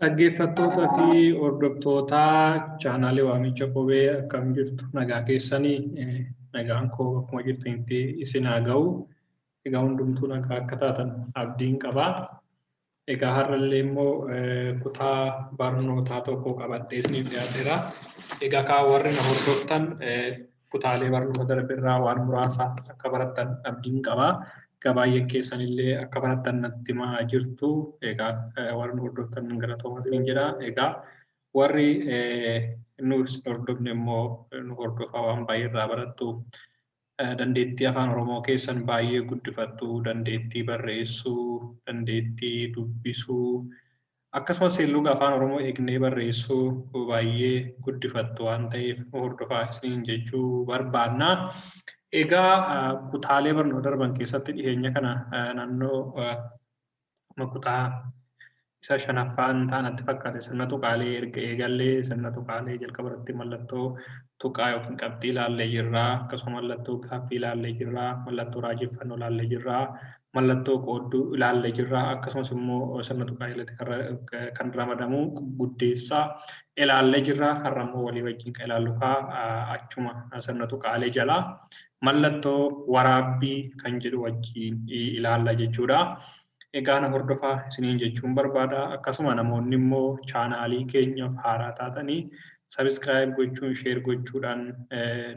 Dhaggeeffattoota fi hordoftoota chaanaalii Waamicha Qubee, akkam jirtu? Nagaa keessanii? Nagaan koo akkuma jirtanitti isin haa ga'u. Egaa hundumtuu nagaa akka taatan abdiin qaba. Egaa har'allee immoo kutaa barnootaa tokko qabadhee isiniif dhiyaateera. Egaa kaa warri na hordoftan kutaalee barnoota darbirraa waan muraasa akka barattan abdiin qaba. Egaa baay'een keessanillee akka barattan natti himaa jirtu. Egaa warri nu hordoftan galatoomaa isiniin jedha. Egaa warri nuuf hordofne immoo nu hordofaa, waan baay'ee irraa barattu. Dandeettii Afaan Oromoo keessan baay'ee guddifattu, dandeettii barreessuu, dandeettii dubbisuu, akkasumas seerluga Afaan Oromoo eegnee barreessuu baay'ee guddifattu waan ta'eef nu hordofaa isiniin jechuu barbaanna. Egaa kutaalee barnoota darban keessatti dhiyeenya kana naannoo kutaa isa shanaffaan ta'anatti fakkaate sirna tuqaalee erga eegallee, sirna tuqaalee jalqaba irratti mallattoo tuqaa yookiin qabxii ilaallee jirra. Akkasuma mallattoo gaaffii ilaallee jirra. Mallattoo raajeffannoo ilaallee jirra. Mallattoo qoodduu ilaallee jirra. Akkasumas immoo sirna tuqaa jalatti kan ramadamu guddeessaa ilaallee jirra. Har'a immoo walii wajjin kan ilaallu kaa achuma sirna tuqaalee jalaa mallattoo waraabbii kan jedhu wajjin ilaalla jechuudha. Egaa na hordofaa isiniin jechuun barbaada. Akkasuma namoonni immoo chaanaalii keenyaaf haaraa taatanii subscribe gochuun, share gochuudhaan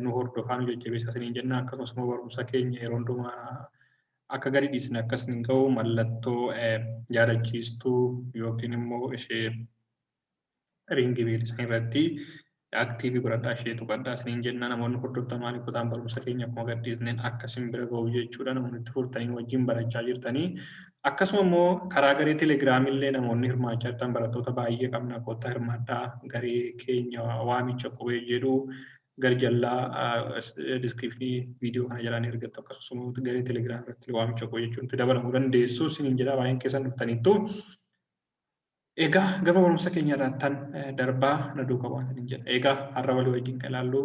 nu hordofaa, nu jajjabeessaa isiniin jenna. Akkasumas immoo barumsa keenya yeroo hundumaa akka gadi dhiisne akkas hin ga'u mallattoo yaadachiistuu yookiin immoo ishee ring bell isaan irratti active godhadhaa, ishee tuqadhaa isiniin jenna. Namoonni hordoftan maaliif kutaan barumsa keenya akkuma gadi dhiisneen akka isin bira ga'u jechuudha, namoonni itti furtanii wajjin barachaa jirtanii. Akkasuma immoo karaa garee Telegiraamii illee namoonni hirmaachaa jirtan, barattoota baay'ee qabna, kottaa hirmaadhaa. Garee keenya Waamicha Qubee jedhu garjallaa description viidiyoo kana jalaan ergattu. Akkasumas garee Telegiraamii irratti Waamicha Qubee jechuun itti dabalamuu dandeessu isiniin jedha, baay'een keessan dhuftaniittu. Egaa gama barumsa keenya irraattan darbaa, na duukaa bu'aa isiniin jedha. Egaa har'a walii wajjin kan ilaallu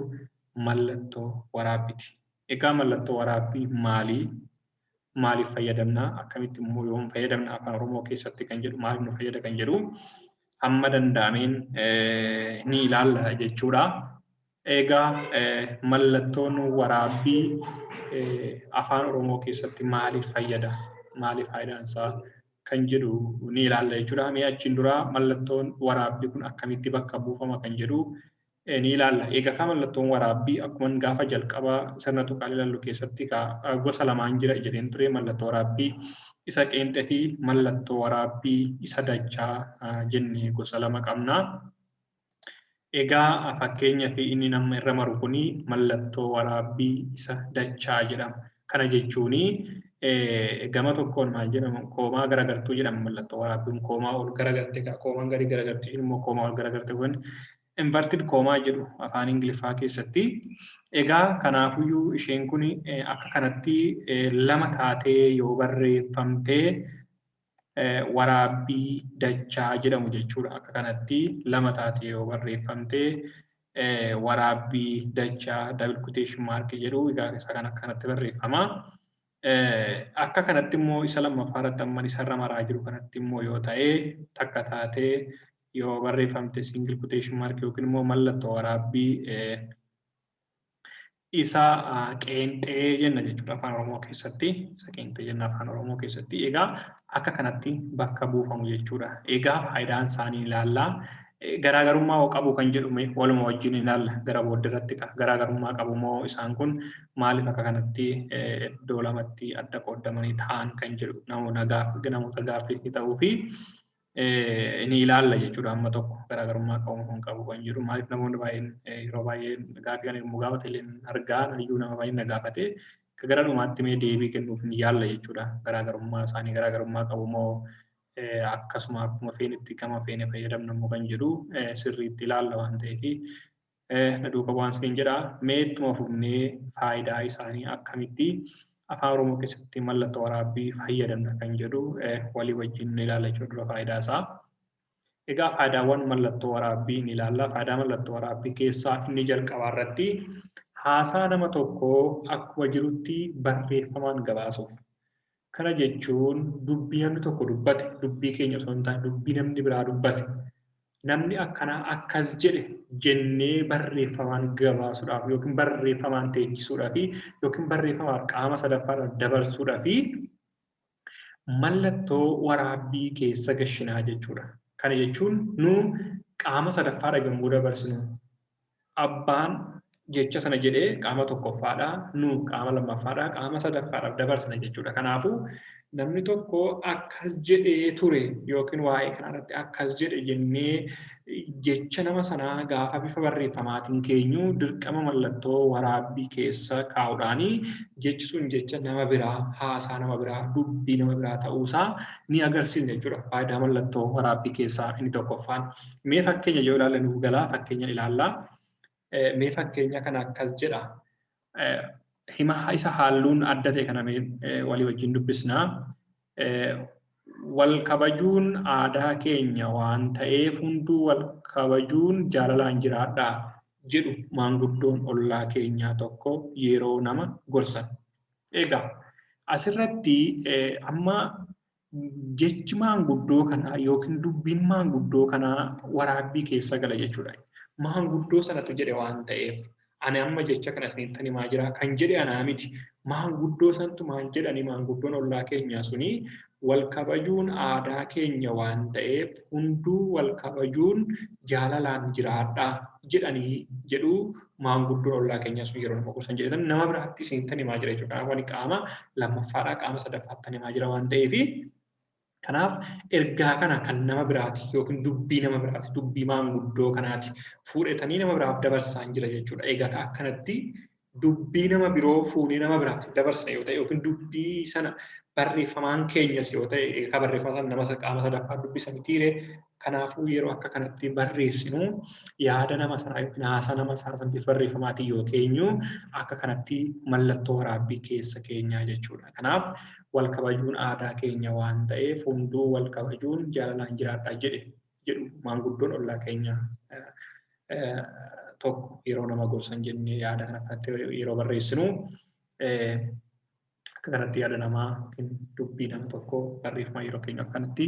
mallattoo waraabbiiti. Egaa mallattoo waraabbii maalii? Maaliif fayyadamna? Akkamitti immoo yoom fayyadamna Afaan Oromoo keessatti kan jedhu, maaliif nu fayyada kan jedhu hamma danda'ameen ni ilaalla jechuudha. Egaa mallattoon waraabbii Afaan Oromoo keessatti maaliif fayyada? Maaliif faayidaan isaa kan jedhu ni ilaalla jechuudha. Mee achiin dura mallattoon waraabbii kun akkamitti bakka buufama kan jedhu ni ilaalla. Egaa kan mallattoon waraabbii akkuma gaafa jalqaba sirna tuqaalee ilaallu keessatti gosa lamaan jira jedheen ture, mallattoo waraabbii isa qeenxee fi mallattoo waraabbii isa dachaa jennee gosa lama qabna. Egaa fakkeenyaaf inni nama irra maru kuni mallattoo waraabbii isa dachaa jedhama. Kana jechuun gama tokkoon maal jedhama? Koomaa garagartuu jedhama mallattoo waraabbiin koomaa ol garagarte, koomaan gadi garagarti, immoo koomaa ol garagarte kun inverted comma jedhu afaan Ingiliffaa keessatti. Egaa kanaafuyyuu isheen kun akka kanatti lama taatee yoo barreeffamtee waraabbii dachaa jedhamu jechuudha. Akka kanatti lama taatee yoo barreeffamtee waraabbii dachaa, double quotation mark jedhu. Egaa isa kan akkanatti barreeffama. Akka kanatti immoo isa lammaffaa irratti amma isarra maraa jiru kanatti immoo yoo ta'e, takka taatee yoo barreeffamte, single quotation mark yookiin immoo mallattoo waraabbii isa qeenxee jenna jechuudha Afaan Oromoo keessatti. Isa qeenxee jenna Afaan Oromoo keessatti. Egaa akka kanatti bakka buufamu jechuudha. Egaa faayidaan isaanii ilaallaa. Garaagarummaa hoo qabu kan jedhu waluma wajjin ilaalla gara booddee. Garaagarummaa qabu moo, isaan kun maaliif akka kanatti iddoo lamatti adda qoodamanii ta'an kan jedhu namoota gaaffii ta'uu fi ni ilaalla jechuudha amma tokko garaagarummaa qabu hin qabu kan jedhu. Maaliif namoonni baay'een yeroo baay'ee gaaffii kana yommuu gaafate illee argaa, iyyuu nama baay'een na gaafate. Gara dhumaatti mee deebii kennuuf ni yaalla jechuudha. Garaagarummaa isaanii, garaagarummaa qabu moo akkasuma akkuma feenetti gama feene fayyadamna immoo kan jedhu sirriitti ilaalla waan ta'eef na duuka bu'aan isiniin jedha. Mee ittuma fufnee faayidaa isaanii, akkamitti Afaan Oromoo keessatti mallattoo waraabbii fayyadamna kan jedhu walii wajjin ni ilaalla jechuudha, dura faayidaa isaa. Egaa faayidaawwan mallattoo waraabbii ni ilaalla. Faayidaa mallattoo waraabbii keessaa inni jalqabaa irratti haasaa nama tokkoo akkuma jirutti barreeffamaan gabaasuuf. Kana jechuun dubbii namni tokko dubbate, dubbii keenya osoo hin taane dubbii namni biraa dubbate, namni akkanaa akkas jedhe jennee barreeffamaan gabaasuudhaaf yookiin barreeffamaan teechisuudhaaf yookiin barreeffamaan qaama sadaffaadhaaf dabarsuudhaaf mallattoo waraabbii keessa gashinaa jechuudha. Kana jechuun nu qaama sadaffaadha yommuu dabarsinu abbaan jecha sana jedhee qaama tokkoffaadha, nu qaama lammaffaadha, qaama sadaffaadhaaf dabarsina jechuudha. Kanaafuu namni tokko akkas jedhee ture yookiin waa'ee kanarratti akkas jedhe jennee jecha nama sanaa gaafa bifa barreeffamaatiin keenyu dirqama mallattoo waraabbii keessa kaa'uudhaanii jechi sun jecha nama biraa, haasaa nama biraa, dubbii nama biraa ta'uusaa ni agarsiisna jechuudha. Faayidaa mallattoo waraabbii keessaa inni tokkoffaan. Mee fakkeenya yoo ilaalle nuuf galaa, fakkeenya ilaallaa. Mee fakkeenya kana akkas jedha. Hima isa halluun adda ta'e kana mee walii wajjin dubbisnaa. Wal kabajuun aadaa keenya waan ta'eef hunduu wal kabajuun jaalalaan jiraadhaa jedhu maanguddoon ollaa keenyaa tokko yeroo nama gorsan. Egaa asirratti amma jechi maanguddoo kanaa yookiin dubbiin maanguddoo kanaa waraabbii keessa gala jechuudha. Maanguddoo sanatu jedhe waan ta'eef ani amma jecha kana isinittan himaa jira kan jedhe anaa miti. Maanguddoo santu maal jedhani maanguddoon ollaa keenyaa suni wal kabajuun aadaa keenya waan ta'eef hunduu wal kabajuun jaalalaan jiraadhaa jedhanii jedhu maanguddoon ollaa keenyaa sun yeroo nama gorsan jedhetan nama biraatti isinittan himaa jira jechuudha. Kanaaf ani qaama lammaffaadhaa qaama sadaffaattan himaa jira waan ta'eefi kanaaf ergaa kana kan nama biraati yookiin dubbii nama biraati, dubbii maanguddoo kanaati fuudhetanii nama biraaf dabarsaan jira jechuudha. Egaa akkanatti dubbii nama biroo fuunee nama biraatiif dabarsina yoo ta'e yookiin dubbii sana barreeffamaan keenyas yoo ta'e egaa barreeffama sana nama qaama sadaffaa dubbisa mitiire. Kanaafuu yeroo akka kanatti barreessinu yaada nama sanaa yookiin haasaa nama sanaa sana bifa barreeffamaatiin yoo keenyu akka kanatti mallattoo waraabbii keessa keenyaa jechuudha. Kanaaf wal kabajuun aadaa keenya waan ta'eef hunduu wal kabajuun jaalalaan jiraadhaa jedhu maanguddoon ollaa keenya tokko yeroo nama gorsan jennee yaada kana kanatti yeroo barreessinu akka kanatti yaada namaa yookiin dubbii nama tokkoo barreeffama yeroo keenya akkanatti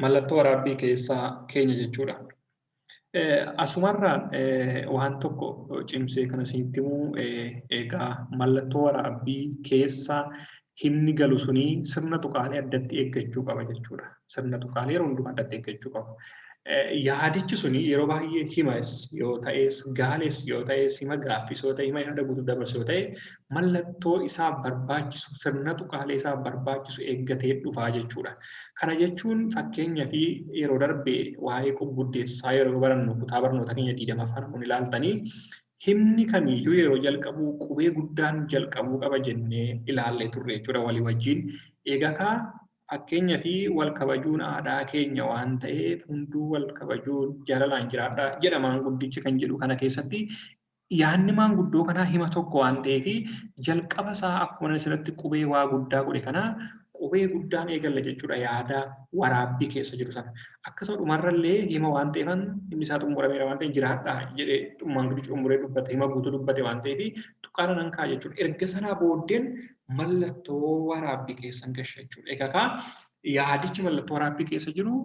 mallattoo waraabbii keessaa keenya jechuudha. Asumarraan waan tokko cimsee kan isinitti himu, egaa mallattoo waraabbii keessa himni galu suni sirna tuqaalee addatti eeggachuu qaba jechuudha. Sirna tuqaalee yeroo hundumaa addatti eeggachuu qaba. Yaadichi suni yeroo baay'ee himas yoo ta'es, gaales yoo ta'es, hima gaaffis yoo ta'e, hima yaada guutuu dabarsu yoo ta'e, mallattoo isaaf barbaachisu, sirna tuqaalee isaaf barbaachisu eeggatee dhufaa jechuudha. Kana jechuun fakkeenya fi yeroo darbe waa'ee qubguddeessaa yeroo barannu kutaa barnoota keenya 20ffaa namoonni ilaaltanii himni kamiyyuu yeroo jalqabu qubee guddaan jalqabuu qaba jennee ilaallee turre jechuudha walii wajjin. Egaa kaa fakkeenya fi wal kabajuun aadaa keenya waan ta'eef hunduu wal kabajuun jaalalaan jiraadhaa jedha maanguddichi kan jedhu kana keessatti yaadni maanguddoo kanaa hima tokko waan ta'eef jalqaba isaa akkuma asirratti qubee waa guddaa godhe kana qubee guddaan eegalla jechuudha yaada waraabbii keessa jiru sana. Akkasuma dhumarrallee hima waan ta'eefan himni isaa xumurameera waan ta'eef jiraadhaa jedhee maanguddichi xumuree dubbate, hima guutuu dubbate waan ta'eef tuqaana nan kaa'a jechuudha. Erga sanaa booddeen mallattoo waraabbii keessan gasha jechuudha. Egaa kaa yaadichi mallattoo waraabbii keessa jiru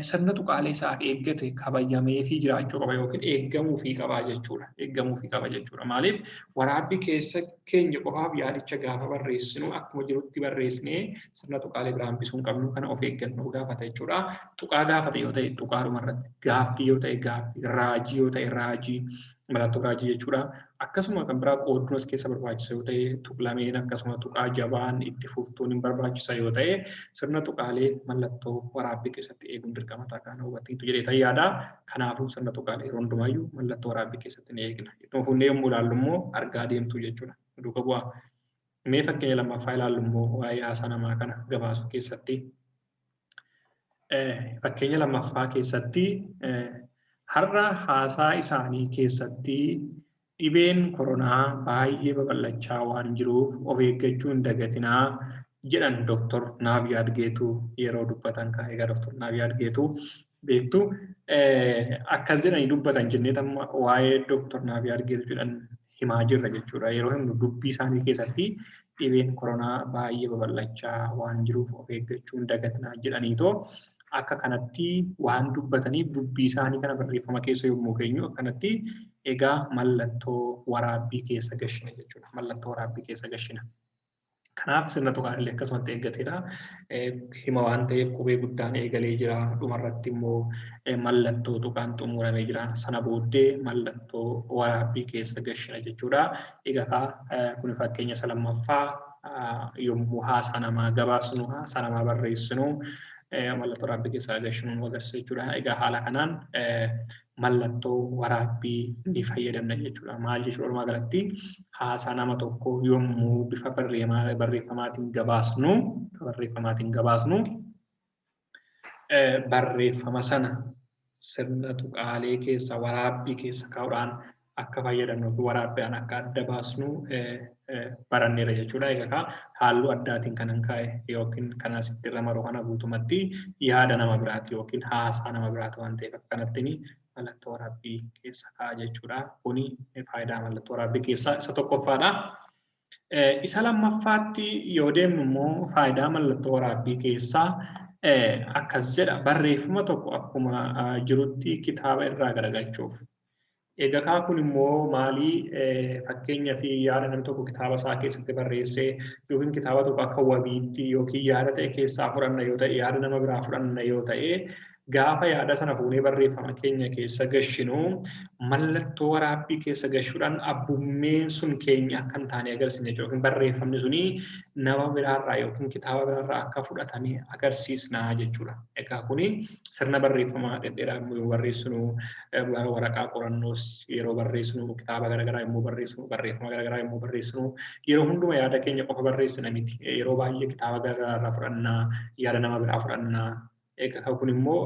sirna tuqaalee isaaf eeggate kabajamee fi jiraachuu qaba yookiin eeggamuu fi qaba jechuudha. Eeggamuu fi qaba jechuudha. Maaliif waraabbii keessa keenya qofaaf yaadicha gaafa barreessinu akkuma jirutti barreessinee sirna tuqaalee biraa hambisuu hin qabnu, kana of eeggannoo gaafata jechuudha. Tuqaa gaafate yoo ta'e tuqaadhuma irratti, gaaffii yoo ta'e gaaffii, raajii yoo ta'e raajii, mallattoo raajii jechuudha. Akkasuma kan biraa qoodduun as keessa barbaachisa yoo ta'e tuqlameen, akkasuma tuqaa jabaan itti fuftuun hin barbaachisa yoo ta'e sirna tuqaalee mallattoo waraabbii keessatti eeguun dirqama ta'a kana hubattiitu jedhee yaada. Kanaafuu sirna tuqaalee yeroo hundumaayyuu mallattoo waraabbii keessatti ni eegna. Ittuma fuunee yommuu ilaallu immoo argaa deemtu jechuudha. Duuka bu'aa. Mee fakkeenya lammaffaa ilaallu immoo waa'ee haasaa namaa kana gabaasuu keessatti. Fakkeenya lammaffaa keessatti har'a haasaa isaanii keessatti dhibeen koronaa baay'ee babal'achaa waan jiruuf of eeggachuu hin dagatinaa jedhan Dr. Naabiyaad Geetuu yeroo dubbatan kan egaa Dr. Naabiyaad Geetuu beektu akkas jedhanii dubbatan jennee amma waa'ee Dr. Naabiyaad Geetuu jedhan himaa jirra jechuudha. Yeroo himnu dubbii isaanii keessatti Dhibeen koronaa baay'ee babal'achaa waan jiruuf of eeggachuun dagatinaa jedhaniitoo akka kanatti waan dubbataniif dubbii isaanii kana barreeffama keessa yommuu keenyu akkanatti egaa mallattoo waraabbii keessa gashina jechuudha. Mallattoo waraabbii keessa gashina. Kanaaf sirna tuqaan illee akkasumatti eeggateedha. Hima waan ta'eef qubee guddaan eegalee jira. Dhumarratti immoo mallattoo tuqaan xumuramee jira. Sana booddee mallattoo waraabbii keessa gashina jechuudha. Egaa kun fakkeenya isa lammaffaa yommuu haasaa namaa gabaasnu, haasaa namaa barreessinu mallattoo waraabbii keessa gashinu nu agarsiisa jechuudha. Egaa haala kanaan mallattoo waraabbii ni fayyadamna jechuudha. Maal jechuudha walumaa galatti haasaa nama tokko yommuu bifa barreeffamaatiin gabaasnu barreeffama sana sirna tuqaalee keessa waraabbii keessa kaa'uudhaan akka fayyadamnuu fi waraabbiidhaan akka adda baasnu baranneera jechuudha. Egaa halluu addaatiin kanan kaa'e yookiin kan asitti irra maru kana guutumatti yaada nama biraati yookiin haasaa nama biraati waan ta'eef akkanattiin mallattoo waraabbii keessa kaa'a jechuudha. Kuni faayidaa mallattoo waraabbii keessaa isa tokkoffaadha. Isa lammaffaatti yoo deemnu immoo faayidaa mallattoo waraabbii keessaa akkas jedha. Barreeffama tokko akkuma jirutti kitaaba irraa garagalchuuf. Egaa kun immoo maalii fakkeenyaa fi yaada namni tokko kitaaba isaa keessatti barreessee yookiin kitaaba tokko akka wabiitti yookiin yaada ta'e keessaa fudhanna yoo ta'e yaada nama biraa fudhanna yoo ta'e gaafa yaada sana fuunee barreeffama keenya keessa gashinu mallattoo waraabbii keessa gashuudhaan abbummeen sun keenya akka hin taane agarsiisna jechuudha. Yookiin barreeffamni suni nama biraarraa yookiin kitaaba biraarraa akka fudhatame agarsiisna jechuudha. Egaa kuni sirna barreeffamaa dhedheeraa yommuu barreessinu, waraqaa qorannoos yeroo barreessinu, kitaaba garaagaraa yommuu barreessinu, barreeffama garaagaraa yommuu barreessinu, yeroo hunduma yaada keenya qofa barreessina miti. Yeroo baay'ee kitaaba garaagaraa fudhannaa, yaada nama biraa fudhannaa. Egaa kun immoo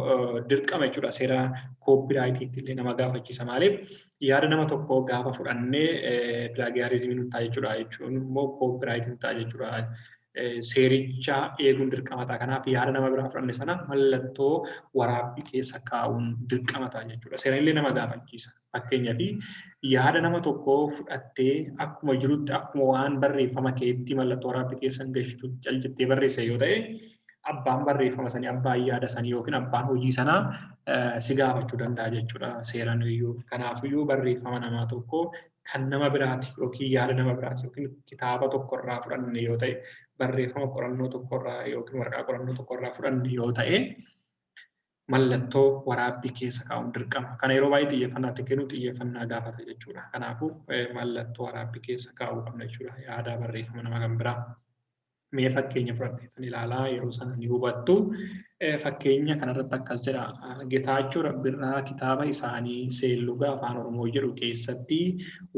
dirqama jechuudha. Seera koopiraayitiitti illee nama gaafachiisa. Maaliif yaada nama tokkoo gaafa fudhannee pilaagiyarizimii nutti ta'a jechuudha. Jechuun immoo koopiraayitii nutti ta'a jechuudha. Seericha eeguun dirqama ta'a. Kanaaf yaada nama biraa fudhanne sana mallattoo waraabbii keessa kaa'uun dirqama ta'a jechuudha. Seera illee nama gaafachiisa. Fakkeenyaaf yaada nama tokkoo fudhattee akkuma jirutti akkuma waan barreeffama keetti mallattoo waraabbii keessa gashitu cal jettee barreesse yoo ta'e abbaan barreeffama sanii, abbaan yaada sanii yookiin abbaan hojii sanaa si gaafachuu danda'a jechuudha seeraan iyyuu. Kanaafiyyuu barreeffama namaa tokko kan nama biraati yookiin yaada nama biraati yookiin kitaaba tokkorraa fudhanne yoo ta'e barreeffama qorannoo tokkorraa yookiin waraqaa qorannoo tokkorraa fudhanne yoo ta'e mallattoo waraabbii keessa kaa'uun dirqama. Kana yeroo baay'ee xiyyeeffannaatti kennu xiyyeeffannaa gaafata jechuudha. Kanaafuu mallattoo waraabbii keessa kaa'uu qabna jechuudha yaada barreeffama nama kan biraa. Mee fakkeenya fudhadheetan ilaalaa yeroo sana ni hubattu. Fakkeenya kanarratti akkas jedha. Getaachoo Rabbirraa kitaaba isaanii Seelluga Afaan Oromoo jedhu keessatti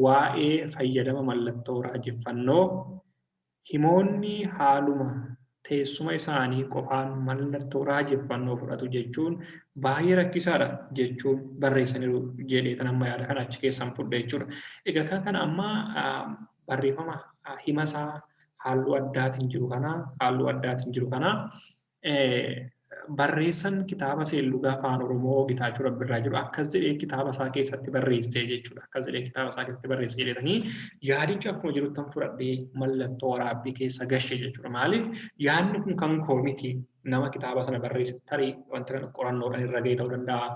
waa'ee fayyadama mallattoo raajeffannoo himoonni haaluma teessuma isaanii qofaan mallattoo raajeffannoo fudhatu jechuun baay'ee rakkisaadha jechuun barreessaniiru jedheetan amma yaada kana achi keessan fudhe jechuudha. Egaa kana amma barreeffama hima isaa halluu addaatiin jiru kana barreessan kitaaba Seelluga Afaan Oromoo Getaachoo Rabbirraa jiru akkas jedhee kitaaba isaa keessatti barreessee jechuudha. Akkas jedhee kitaaba isaa keessatti barreessee jedhanii yaadicha akkuma jirutti kan fudhadhee mallattoo waraabbii keessa gashe jechuudha. Maaliif yaadni kun kan koo miti nama kitaaba sana barreesse tarii wanta kana qorannoodhaan irra ga'e ta'uu danda'a.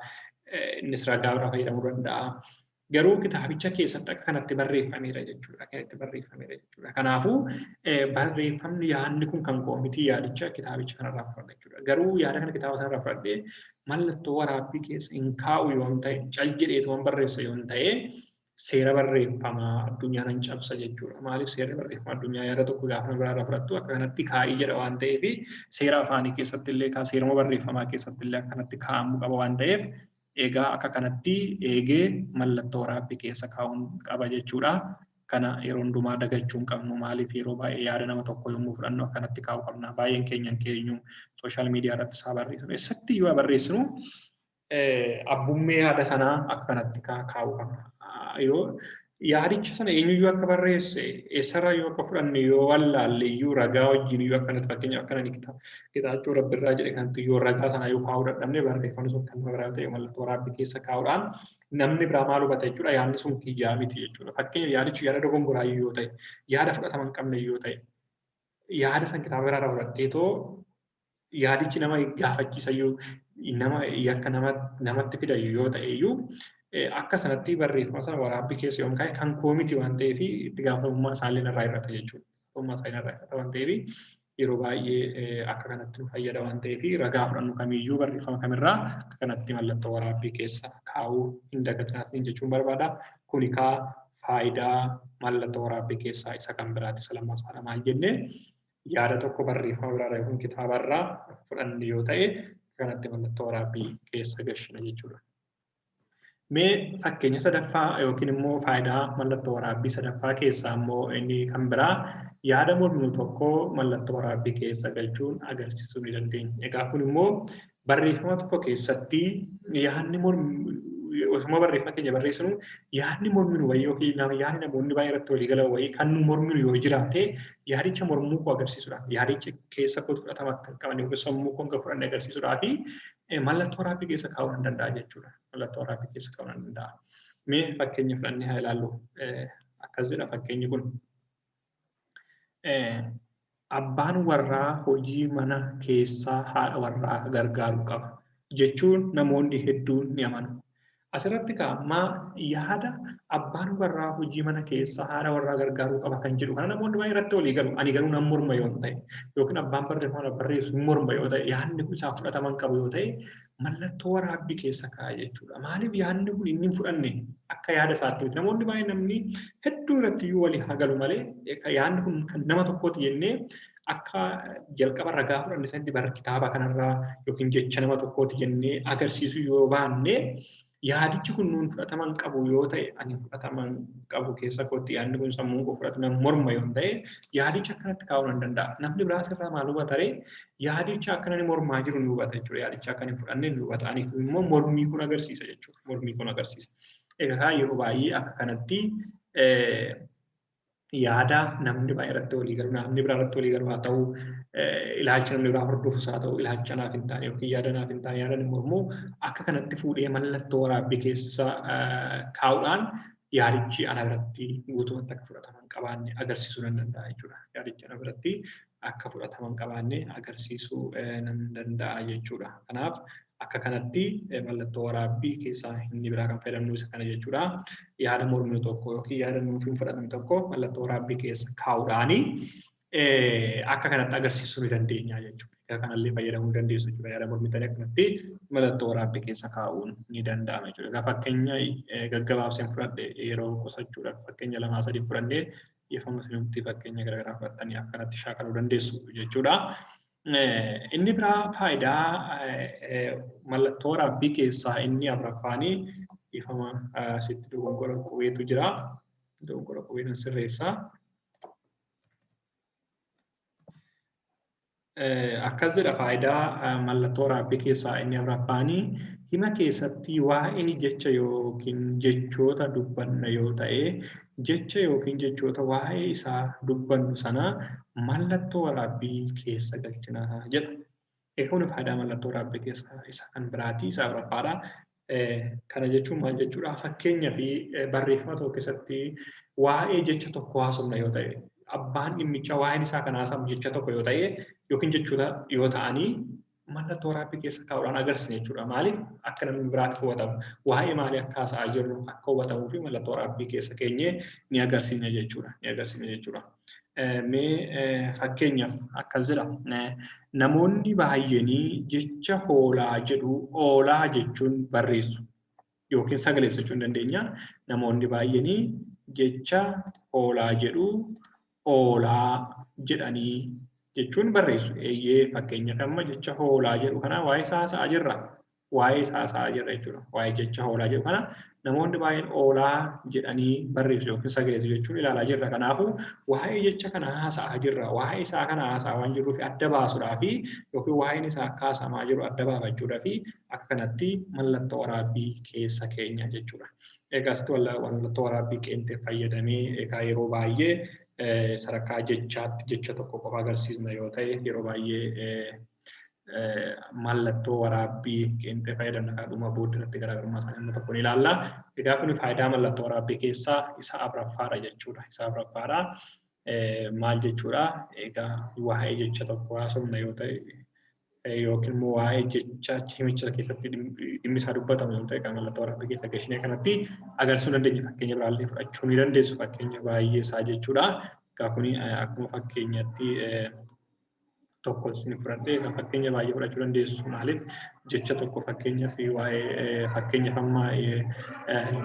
Innis ragaa biraa fayyadamuu danda'a. Garuu kitaabicha keessatti akka kanatti barreeffameera jechuudha. Kanatti barreeffameera jechuudha. Kanaafuu barreeffamni yaadni kun kan koo miti yaadicha kitaabicha kanarraa fudhadha jechuudha. Garuu yaada kana kitaaba sanarraa fudhadhee mallattoo waraabbii keessa hin kaa'u yoo ta'e cal jedheetu barreessa yoo ta'e seera barreeffamaa addunyaa nan cabsa jechuudha. Maaliif seerri barreeffama addunyaa yaada tokko gaafa nama biraarraa fudhattu akka kanatti kaa'ii jedha waan ta'eef seera afaanii keessatti illee seeruma barreeffamaa keessatti illee akka kanatti kaa'amuu qaba waan ta'eef egaa akka kanatti eegee mallattoo waraabbii keessa kaa'uun qaba jechuudha. Kana yeroo hundumaa dagachuu hin qabnu. Maaliif yeroo baay'ee yaada nama tokko yommuu fudhannu akkanatti kaa'uu qabna. Baay'een keenya keenyu sooshaal miidiyaa irratti isaa barreessinu. Eessatti iyyuu barreessinu abbummee yaada sanaa akka kanatti kaa'uu qabna. Yoo yaadicha sana eenyuyyuu akka barreesse eessarraa yoo akka fudhanne yoo wallaalle iyyuu ragaa wajjin iyyuu akkanatti fakkeenyaaf akkana ni Getaachoo Rabbirraa jedhe kanatti yoo ragaa sana yoo kaa'uu dadhabne barreeffamni sun kan nama biraa ta'e mallattoo waraabbii keessa kaa'uudhaan namni biraa maal hubata jechuudha yaadni sun kiyyaa miti jechuudha. Fakkeenyaaf yaadichi yaada dogongoraa yoo ta'e yaada fudhatama hin qabne yoo ta'e yaada san kitaaba biraarraa fudhadheetoo yaadichi nama gaafachiisayyuu nama yakka namatti fidayyuu yoo ta'eyyuu akka sanatti barreeffama sana waraabbii keessa yoom kaa'e kan koo miti waan ta'eef itti gaafatamummaa isaallee narraa hir'ata jechuudha. Gaafatamummaa isaallee narraa hir'ata waan ta'eef yeroo baay'ee akka kanatti nu fayyada waan ta'eef ragaa fudhannu kamiyyuu barreeffama kamirraa akka kanatti mallattoo waraabbii keessa kaa'uu hin dagatinaa jechuun barbaada. Kuni kaa faayidaa mallattoo waraabbii keessaa isa kan biraati isa lammaffaadha maal jennee yaada tokko barreeffama biraarraa yookiin kitaabarraa fudhanne yoo ta'e kanatti mallattoo waraabbii keessa gashina jechuudha. Mee fakkeenya sadaffaa yookiin immoo faayidaa mallattoo waraabbii sadaffaa keessaa immoo inni kan biraa yaada morminu tokko mallattoo waraabbii keessa galchuun agarsiisuu ni dandeenya. Egaa kun immoo barreeffama tokko keessatti yaadni osuma barreeffama keenya barreessinu yaadni morminu wayii yookiin yaadni namoonni baay'ee irratti walii galan wayii kan nu morminu yoo jiraate yaadicha mormuu koo agarsiisuudhaaf yaadicha keessa kootu fudhatama akka hin qabne yookiin sammuu koo akka fudhanne agarsiisuudhaaf mallattoo waraabbii keessa kaa'uu nan danda'a jechuudha. Mallattoo waraabbii keessa kaa'uu nan danda'a. Mee fakkeenya fudhannee haa ilaallu. Akkas jedha fakkeenyi kun. Abbaan warraa hojii mana keessaa haadha warraa gargaaruu qaba jechuun namoonni hedduun ni amanu. Asirratti kaa'ammaa yaada abbaan warraa hojii mana keessaa haadha warraa gargaaruu qaba kan jedhu kana namoonni baay'ee irratti walii galu. Ani garuu nan morma yoo ta'e yookiin abbaan barreeffama barreessu hin morma yoo ta'e yaadni kun isaaf fudhatama hin qabu yoo ta'e mallattoo waraabbii keessa kaa'a jechuudha. Maaliif yaadni kun inni hin fudhanne akka yaada isaatti miti. Namoonni baay'ee namni hedduu irratti iyyuu walii haa galu malee yaadni kun kan nama tokkooti jennee akka jalqaba ragaa fudhanne sanitti bara kitaaba kanarraa yookiin jecha nama tokkooti jennee agarsiisuu yoo baanne yaadichi kun nuun fudhatama hin qabu yoo ta'e ani fudhatama hin qabu keessa kootti yaadni kun sammuun koo fudhatu nan morma yoo ta'e yaadicha akkanatti kaa'uu nan danda'a. Namni biraa asirraa maal hubata ree? Yaadicha akka inni mormaa jiru ni hubata jechuudha. Yaadicha akka inni fudhanne ni hubata. Ani immoo mormii kun agarsiisa jechuudha. Mormii kun agarsiisa. Egaa yeroo baay'ee akka kanatti yaada namni baay'ee irratti walii galu, namni biraa irratti walii galu haa ta'u, ilaalcha namni biraa hordofus haa ta'u, ilaalcha naaf hin taane yookiin yaada naaf hin taane yaada inni mormuu akka kanatti fuudhee mallattoo waraabbii keessa kaa'uudhaan yaadichi ana biratti guutumatti akka fudhatama hin qabaanne agarsiisuu nan danda'a jechuudha. Yaadichi ana biratti akka fudhatama hin qabaanne agarsiisuu nan danda'a jechuudha. Kanaaf akka kanatti mallattoo waraabbii keessaa inni biraa kan fayyadamnu isa kana jechuudha. Yaada morminu tokko yookiin yaada nuuf hin fudhatamne tokko mallattoo waraabbii keessa kaa'uudhaani akka kanatti agarsiisuu ni dandeenya jechuudha. Kanallee fayyadamuu dandeessu jechuudha. Yaada mormitanii akkanatti mallattoo waraabbii keessa kaa'uun ni danda'ama jechuudha. Egaa fakkeenya gaggabaabseen fudhadhe yeroo qusachuudhaaf fakkeenya 2 3 fudhannee dhiifama isinitti fakkeenya garaagaraa fudhattanii akkanatti shaakaluu dandeessu jechuudha. Inni biraa faayidaa mallattoo waraabbii keessaa inni afuraffaanii dhiifama asitti dogongora qubeetu jira. Dogongora qubee nan sirreessaa. Akkas jedha faayidaa mallattoo waraabbii keessaa inni afuraffaanii hima keessatti waa'ee jecha yookiin jechoota dubbanna yoo ta'e jecha yookiin jechoota waa'ee isaa dubbannu sana mallattoo waraabbii keessa galchina jedha. Egaa kun faayidaa mallattoo waraabbii keessaa isa kan biraati, isa afuraffaadha. Kana jechuun maal jechuudha? Fakkeenyaa fi barreeffama tokko keessatti waa'ee jecha tokko haasofna yoo ta'e abbaan dhimmichaa waa'een isaa kan haasamu jecha tokko yoo ta'e yookiin jechoota yoo ta'anii mallattoo waraabbii keessa kaa'uudhaan agarsiisna jechuudha. Maaliif akka namni biraatti hubatamu waa'ee maalii akka haasa'aa jirru akka hubatamuu fi mallattoo waraabbii keessa keenyee ni agarsiisna jechuudha. Ni agarsiisna jechuudha. Mee fakkeenyaaf akkas jedha. Namoonni baay'een jecha hoolaa jedhu oolaa jechuun barreessu yookiin sagaleessu jechuu ni dandeenya. Namoonni baay'een jecha hoolaa jedhu oolaa jedhanii jechuun barreessu. Eeyyee fakkeenyaaf amma jecha hoolaa jedhu kana waa'ee isaa haasa'aa jirra. Waa'ee isaa haasa'aa jirra jechuudha. Waa'ee jecha hoolaa jedhu kana namoonni baay'een oolaa jedhanii barreessu yookiin sagaleessu jechuun ilaalaa jirra. Kanaafuu waa'ee jecha kana haasa'aa jirra. Waa'ee isaa kana haasa'aa waan jirruuf adda baasuudhaa fi yookiin waa'een isaa akka haasa'amaa jiru adda baafachuudhaa fi akka kanatti mallattoo waraabbii keessa keenya jechuudha. Egaa asitti mallattoo waraabbii qeenxee fayyadamee egaa yeroo baay'ee sadarkaa jechaatti jecha tokko qofa agarsiisna yoo ta'e yeroo baay'ee mallattoo waraabbii qeenxee fayyadamna kan dhuma booddee garaagarummaa isaanii amma tokko ni ilaalla. Egaa kun faayidaa mallattoo waraabbii keessaa isa afuraffaadha jechuudha. Isa afuraffaadha. Maal jechuudha? Egaa waa'ee jecha tokko haasofna yoo ta'e, yookiin immoo waa'ee jecha himicha keessatti dhimmi isaa dubbatamu yoo ta'e, kan mallattoo waraabbii keessa gashinee kanatti agarsiisuu dandeenya. Fakkeenya biraallee fudhachuu ni dandeessu, fakkeenya baay'ee isaa jechuudha. Egaa kuni akkuma fakkeenyatti tokko isin fudhadhee, fakkeenya baay'ee fudhachuu dandeessu. Maaliif, jecha tokko fakkeenyaaf waa'ee, fakkeenyaaf amma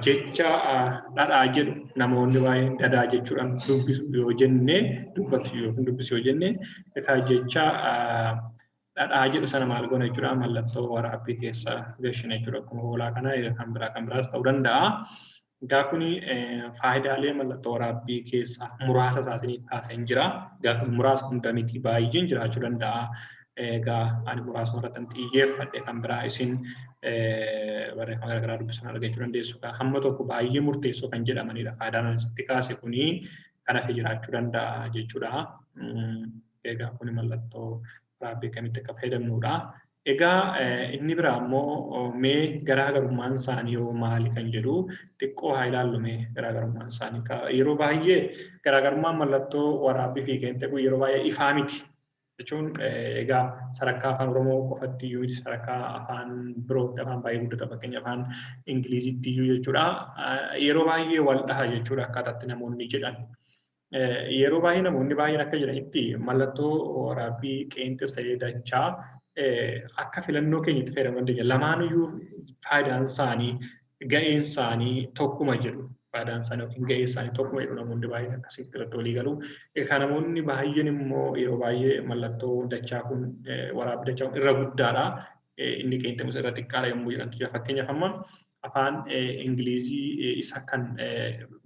jecha dhadhaa jedhu namoonni baay'een dadaa jechuudhaan dubbisu yoo jenne, dubbatu yookiin dubbisu yoo jenne, egaa jecha dhadhaa jedhu sana maal goona jechuudha? Mallattoo waraabbii keessa gashina jechuudha. Akkuma hoolaa kana kan biraa kan biraas ta'uu danda'a. Egaa kuni faayidaalee mallattoo waraabbii keessaa muraasa isaa isiniif kaaseen jira. Egaa kun muraasa, hunda miti, baay'een jiraachuu danda'a. Egaa ani muraasuma irratti xiyyeeffadhe, kan biraa isin barreeffama garaagaraa dubbisuun argachuu dandeessu. Hamma tokko baay'ee murteessoo kan jedhamanidha. Faayidaan ani sitti kaase kuni kan hafe jiraachuu danda'a jechuudha. Egaa kuni mallattoo waraabbii akkamitti akka fayyadamnudha. Egaa inni biraa immoo mee garaagarummaan isaanii yoo maali kan jedhu xiqqoo haa ilaallu mee garaagarummaan isaanii. Yeroo baay'ee garaagarummaan mallattoo waraabbii fi qeenxee kun yeroo baay'ee ifaa miti. Jechuun egaa sadarkaa Afaan Oromoo qofatti iyyuu miti, sadarkaa afaan birootti, afaan baay'ee guddata, fakkeenya afaan Ingiliziitti iyyuu jechuudha. Yeroo baay'ee wal dhaha jechuudha akkaataatti namoonni jedhan. Yeroo baay'ee namoonni baay'een akka jedhanitti mallattoo waraabbii qeenxees ta'ee dachaa akka filannoo keenyatti fayyadamuu dandeenya. Lamaanuyyuu faayidaan isaanii, ga'een isaanii tokkuma jedhu. Faayidaan isaanii yookiin ga'een isaanii tokkuma jedhu, namoonni baay'een akkasitti irratti walii galu. Egaa namoonni baay'een immoo yeroo baay'ee mallattoo dachaa kun, waraabbii dachaa kun irra guddaadha. Inni qeenxee irra xiqqaadha yommuu jedhantu jira. Fakkeenyaaf amma afaan Ingilizii isa kan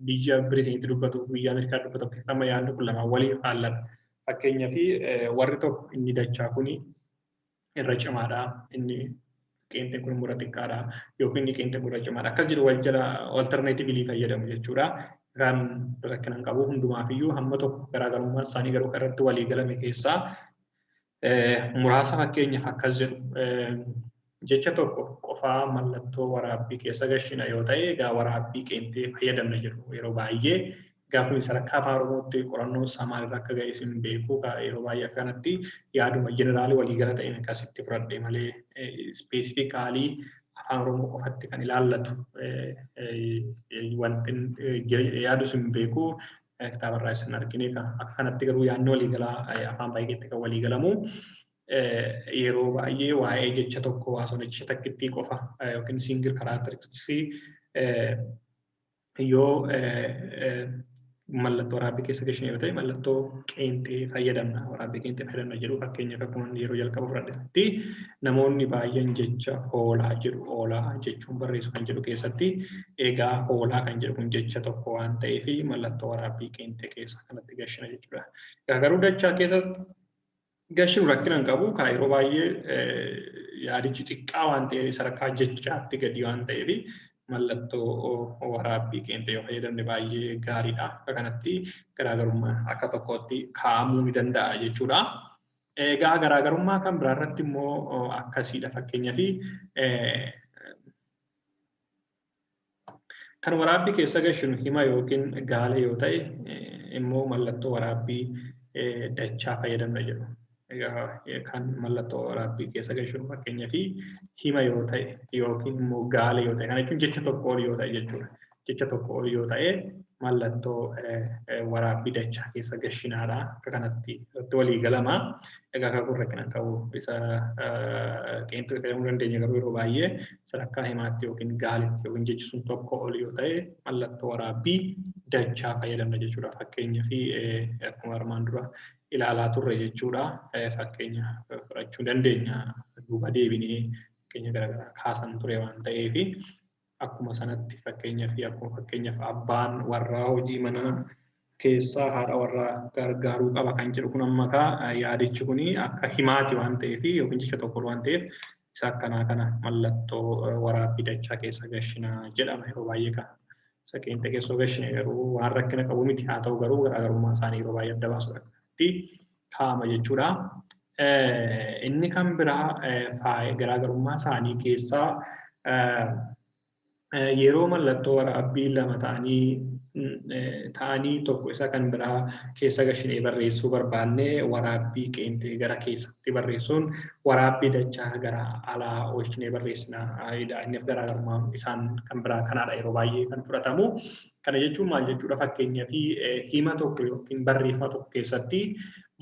biyya Biriiteenitti dubbatu, biyya Ameerikaa dubbatu keessatti amma yaadni kun lamaan waliif faalladha. Fakkeenyaaf warri tokko inni dachaa kuni irra cimaadha, inni qeenxeen kun immoo irra xiqqaadha, yookiin inni qeenxeen kun irra cimaadha. Akkas jedhu, wal jala alternatively fayyadamu jechuudha. Kan rakkina hin qabu hundumaafiyyuu hamma tokko garaagarummaan isaanii garuu irratti walii galame keessaa muraasa. Fakkeenyaaf akkas jedhu: jecha tokko qofaa mallattoo waraabbii keessa gashina yoo ta'e, egaa waraabbii qeenxee fayyadamna jedhu yeroo baay'ee. Egaa kun sadarkaa Afaan Oromootti qorannoo isaa maalirra akka ga'e isin beeku. Yeroo baay'ee akkanatti yaaduma general waliigala ta'een akkasitti fudhadhe malee specifically Afaan Oromoo qofatti kan ilaallatu wanti yaadus hin beeku, kitaabarraa isin argine. Akka kanatti garuu yaadni waliigalaa afaan baay'eetti kan waliigalamu yeroo baay'ee waa'ee jecha tokko haasofna, jecha takkittii qofa yookiin single characteristics yoo mallattoo waraabbii keessa gashine yoo ta'e, mallattoo qeenxee fayyadamna, waraabbii qeenxee fayyadamna jedhu. Fakkeenyaaf akkuma yeroo jalqaba fudhadhetti namoonni baay'een jecha hoolaa jedhu hoolaa jechuun barreessu kan jedhu keessatti, egaa hoolaa kan jedhu kun jecha tokko waan ta'eef mallattoo waraabbii qeenxee keessa kanatti gashina jechuudha. Egaa garuu dachaa keessa gashinu rakkina hin qabu. Kaa yeroo baay'ee yaadichi xiqqaa waan ta'eef, sadarkaa jechaatti gadi waan ta'eef, mallattoo waraabbii qeenxee yoo fayyadamne baay'ee gaariidha. Akka kanatti garaagarummaan akka tokkotti kaa'amuu ni danda'a jechuudha. Egaa garaagarummaa kan biraa irratti immoo akkasiidha. Fakkeenyaaf kan waraabbii keessa gashinu hima yookiin gaalee yoo ta'e immoo mallattoo waraabbii dachaa fayyadamna jedhu. Egaa kan mallattoo waraabbii keessa gashinu fakkeenyaaf hima yoo ta'e yookiin immoo gaalee yoo ta'e, kana jechuun jecha tokko ol yoo ta'e jechuudha. Jecha tokko ol yoo ta'e mallattoo waraabbii dachaa keessa gashinaadha. Akka kanatti irratti walii galama. Egaa akka kun rakkina hin qabu. Isa qeenxee fayyadamuu dandeenya, garuu yeroo baay'ee sadarkaa himaatti yookiin gaalitti yookiin jechi sun tokko ol yoo ta'e mallattoo waraabbii dachaa fayyadamna jechuudha. Fakkeenyaaf akkuma armaan dura ilaalaa turre jechuudha. Fakkeenya fudhachuu dandeenya. Duuba deebinee fakkeenya garaagaraa kaasan ture waan ta'eef, akkuma sanatti fakkeenyaaf akkuma fakkeenyaaf abbaan warraa hojii manaa keessaa haadha warraa gargaaruu qaba kan jedhu kun amma kaa yaadichi kuni akka himaati waan ta'eef yookiin jecha tokko waan ta'eef isa akkanaa kana mallattoo waraabbii dachaa keessa gashina jedhama yeroo baay'ee. Kan isa qeenxee keessoo gashine garuu waan rakkina qabu miti. Haa ta'u garuu garaagarummaa isaanii yeroo baay'ee adda baasuudha kaa'ama jechuudha. Inni kan biraa garaagarummaa isaanii keessaa yeroo mallattoo waraabbii lama ta'anii ta'anii tokko isa kan biraa keessa gashinee barreessuu barbaanne waraabbii qeenxee gara keessatti barreessuun waraabbii dachaa gara alaa oolchinee barreessina. Innis garaagarummaa isaan kan biraa kanaadha yeroo baay'ee kan fudhatamu. Kana jechuun maal jechuudha? Fakkeenyaaf hima tokko yookiin barreeffama tokko keessatti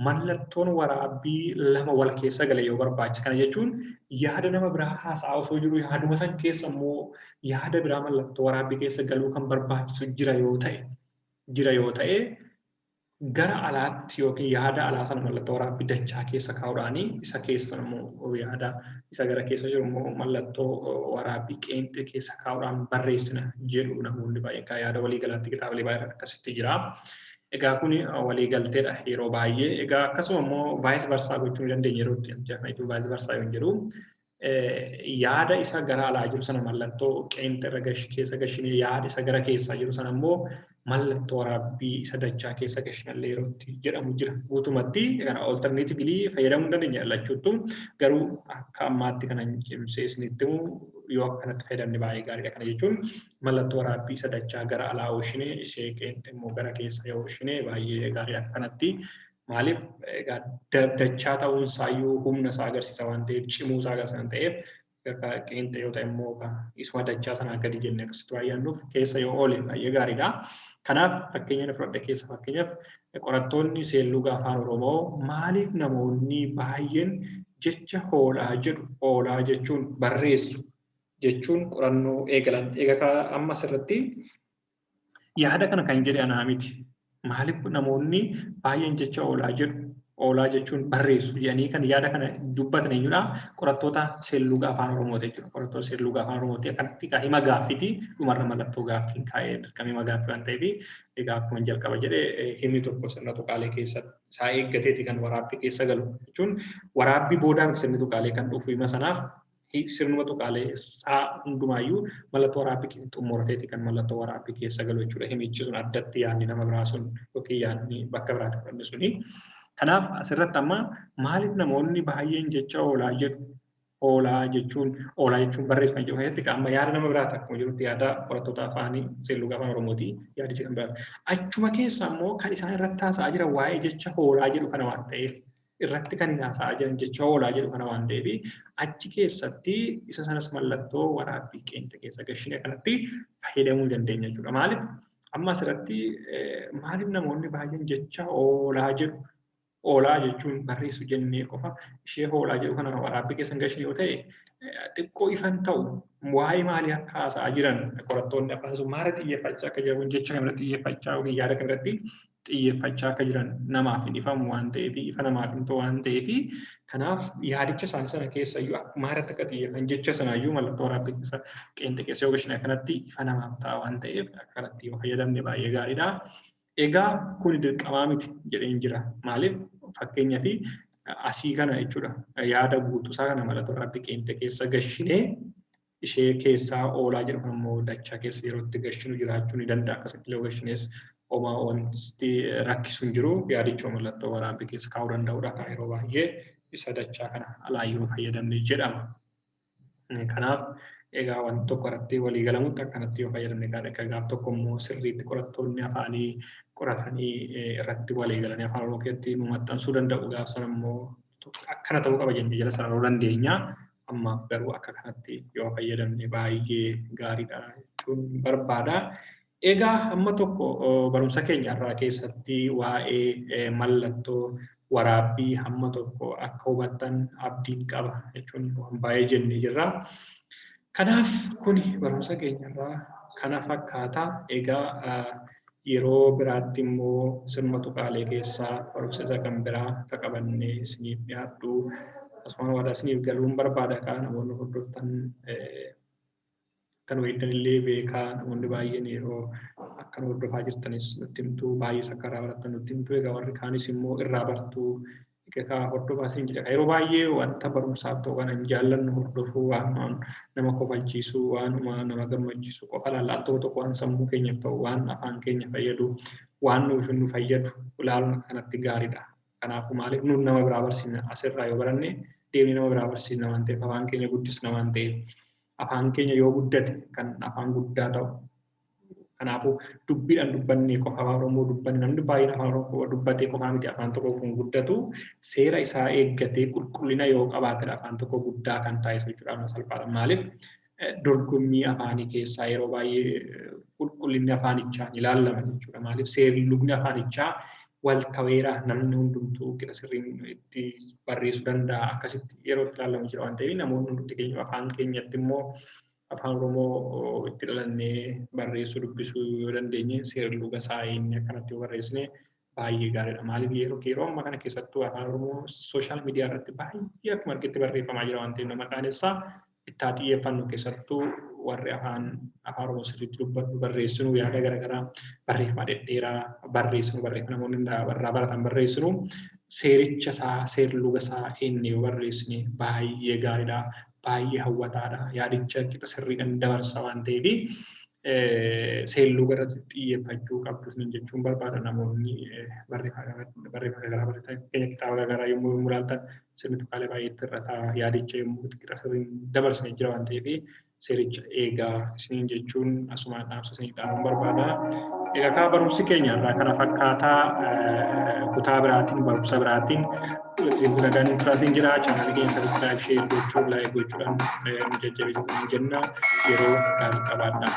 mallattoon waraabbii lama wal keessa gale yoo barbaachise. Kana jechuun yaada nama biraa haasa'aa osoo jiru yaaduma san keessa immoo yaada biraa mallattoo waraabbii keessa galuu kan barbaachisu jira yoo ta'e, gara alaatti yookiin yaada alaa sana mallattoo waraabbii dachaa keessa kaa'uudhaani isa keessa immoo yaada isa gara keessa jiru immoo mallattoo waraabbii qeenxee keessa kaa'uudhaan barreessina jedhu namoonni baay'een. Yaada waliigalaatti kitaabilee baay'een akkasitti jira. Egaa kun waliigalteedha yeroo baay'ee. Egaa akkasuma immoo vice versa gochuu ni dandeenya yeroo itti. Vice versa yoo jedhu, yaada isa gara alaa jiru sana mallattoo qeenxee irra keessa gashinee, yaada isa gara keessaa jiru sana immoo mallattoo waraabbii isa dachaa keessa gashinallee yeroo itti jedhamu jira. Guutumatti kana alternatively fayyadamuu dandeenya lachuuttu, garuu akka ammaatti kana cimsee isinitti himu yoo akkanatti fayyadamne baay'ee gaariidha. Kana jechuun mallattoo waraabbii isa dachaa gara alaa ooshinee, ishee qeenxee immoo gara keessa yoo ooshinee baay'ee gaariidha akkanatti. Maaliif? Egaa dachaa ta'uun isaayyuu humna isaa agarsiisa waan ta'eef, cimuu isaa agarsiisa waan ta'eef, qeenxee yoo ta'e immoo isuma dachaa sanaa gadi jennee akkasitti waan yaadnuuf keessa yoo oole baay'ee gaariidha. Kanaaf fakkeenya fudhadhe keessa, fakkeenyaaf, qorattoonni seelluga afaan Oromoo maaliif namoonni baay'een jecha hoolaa jedhu oolaa jechuun barreessu jechuun qorannoo eegalan. Egaa amma asirratti yaada kana kan jedhe anaa miti. Maaliif namoonni baay'een jecha oolaa jedhu oolaa jechuun barreessu jedhanii kan yaada kana dubbatan eenyudha? Qorattoota seelluga afaan Oromooti jechuudha. Qorattoota seelluga afaan Oromooti akkanatti hima gaaffiiti, dhumarra mallattoo gaaffiin kaa'ee dirqama hima gaaffii waan ta'eef. Egaa akkuma jalqaba jedhee, himni tokko sirna tuqaalee keessa isaa eeggateeti kan waraabbii keessa galu jechuun waraabbii boodaa miti sirni tuqaalee kan dhufu. Hima sanaaf sirnuma tuqaalee isaa hundumaayyuu mallattoo waraabbii xumurateeti kan mallattoo waraabbii keessa galu jechuudha. Himichi sun addatti yaadni nama biraa sun yookiin yaadni bakka biraatti fudhanne suni. Kanaaf asirratti amma maaliif namoonni baay'een jecha oolaa jedhu oolaa jechuun barreeffama jedhu keessatti amma yaada nama biraati akkuma jirutti, yaada qorattoota afaanii seelluga afaan Oromooti yaadichi kan biraati. Achuma keessa immoo kan isaan irratti haasa'aa jiran waa'ee jecha hoolaa jedhu kana waan ta'eef, irratti kan haasa'aa jiran jecha hoolaa jedhu kana waan ta'eef, achi keessatti isa sanas mallattoo waraabbii qeenxee keessa gashine kanatti fayyadamuu dandeenya jechuudha. Maaliif amma asirratti maaliif namoonni baay'een jecha oolaa jedhu oolaa jechuun barreessu jennee qofa ishee hoolaa jedhu kana waraabbii keessa gashine yoo ta'e, xiqqoo ifan ta'u waa'ee maalii akka haasa'aa jiran, qorattoonni afaan sun maal xiyyeeffachaa akka jiran, jecha kamirratti xiyyeeffachaa yookiin yaada kamirratti xiyyeeffachaa akka jiran namaaf hin ifamu waan ta'eef, ifa namaaf hin ta'u waan ta'eef. Kanaaf yaadicha isaanii sana keessa iyyuu maalirratti akka xiyyeeffan jecha sanaayyuu mallattoo waraabbii keessa qeenxee keessa yoo gashine akkanatti ifa namaaf ta'a waan ta'eef, akkanatti yoo fayyadamne baay'ee gaariidha. Egaa kun dirqamaa miti jedheen jira. Maaliif? Fakkeenyaa fi asii kana jechuudha. Yaada guutuusaa kana mallattoo waraabbii qeenxee keessa gashinee, ishee keessaa oolaa jedhu kan immoo dachaa keessa yeroo itti gashinu jiraachuu ni danda'a. Akkasitti illee gashines homaa wanti rakkisu hin jiru. Yaadichoo mallattoo waraabbii keessa kaa'uu danda'udha. Kan yeroo baay'ee isa dachaa kana alaayyuu fayyadamne jedhama. Kanaaf egaa wanti tokko irratti walii galamutti akkanatti yoo fayyadamne gaariidha. Gaaf tokko immoo sirriitti qorattoonni afaanii qoratanii irratti walii galanii afaan Oromoo keessatti nu maxxansuu danda'u. Gaaf sana immoo akkana ta'uu qaba jennee jala sararuu dandeenya. Ammaaf garuu akka kanatti yoo fayyadamne baay'ee gaariidha jechuun barbaada. Egaa amma tokko barumsa keenya irraa keessatti waa'ee mallattoo waraabbii hamma tokko akka hubattan abdiin qaba jechuun waan baay'ee jennee jirra. Kanaaf kuni barumsa keenya irraa kana fakkaata. Egaa yeroo biraatti immoo sirna tuqaalee keessaa barumsa isa kan biraa akka qabannee isiniif dhiyaadhu asumaan waadaa isiniif galuun barbaada. Kaa namoonni hordoftan kan weeddan illee beekaa, namoonni baay'een yeroo akkan hordofaa jirtanis nutti himtu, baay'ee akka irraa barattan nutti himtu. Egaa warri kaanis immoo irraa bartuu egaa hordofaa isin jedha. Yeroo baay'ee wanta barumsaaf ta'u kana hin jaallannu hordofuu, waan nama kofalchiisu, waanuma nama gammachiisu qofa ilaalla. Al tokko tokko waan sammuu keenyaaf ta'u, waan afaan keenya fayyadu, waan nuuf nu fayyadu ilaaluun akkanatti gaariidha. Kanaafuu maaliif nuun nama biraa barsiisna, asirraa yoo baranne deemnee nama biraa barsiisna waan ta'eef, afaan keenya guddisna waan ta'eef, afaan keenya yoo guddate kan afaan guddaa ta'u Kanaafuu dubbiidhaan dubbannee qofa Afaan Oromoo dubbanne, namni baay'een Afaan Oromoo dubbatee qofaa miti afaan tokko kun guddatu. Seera isaa eeggatee qulqullina yoo qabaatedha afaan tokko guddaa kan taasisu jechuudha salphaadha. Maaliif, dorgommii afaanii keessaa yeroo baay'ee qulqullinni afaanichaa ni ilaalama jechuudha. Maaliif, seerri lugni afaanichaa wal ta'eera, namni hundumtuu qixa sirriin itti barreessuu danda'a, akkasitti yeroo itti ilaalamu jira waan ta'eef, namoonni hundumti keenya afaan keenyatti immoo Afaan Oromoo itti dhalannee barreessuu dubbisuu yoo dandeenye, seerri luga isaa inni akkanatti yoo barreessine baay'ee gaariidha. Maaliif, yeroo ammaa kana keessattuu Afaan Oromoo social media irratti baay'ee akkuma argitti barreeffamaa jira waan ta'eef, nama qaanessaa. Itti xiyyeeffannu. Keessattuu warri Afaan Oromoo sirriitti dubbannu, barreessinu, yaada garaagaraa barreeffama dhedheeraa barreessinu, barreeffama namoonni irraa baratan barreessinu, seericha isaa, seerluga isaa inni yoo barreessine baay'ee gaariidha. Baay'ee hawwataadha. Yaadicha qixa sirriidhaan dabarsa waan ta'eef, seerluga irratti xiyyeeffachuu qabdu jechuun barbaada. Namoonni barreeffama garaagaraa barreessan, kitaaba garaagaraa yommuu ilaaltan, sirni tuqaalee baay'eetti irra yaadicha yommuu qixa sirriin dabarsine jira waan ta'eef, seericha eegaa isiniin jechuun asumaan dhaamsa isinii dhaamuun barbaada. Egaa kaa barumsi keenya irraa kana fakkaataa. Kutaa biraatiin, barumsa biraatiin walitti nagaan turaatiin jira. Chaanaalii keenya subscribe, share gochuun, like gochuudhaan nu jajjabeessitan jenna. Yeroo gaarii qabaadhaa.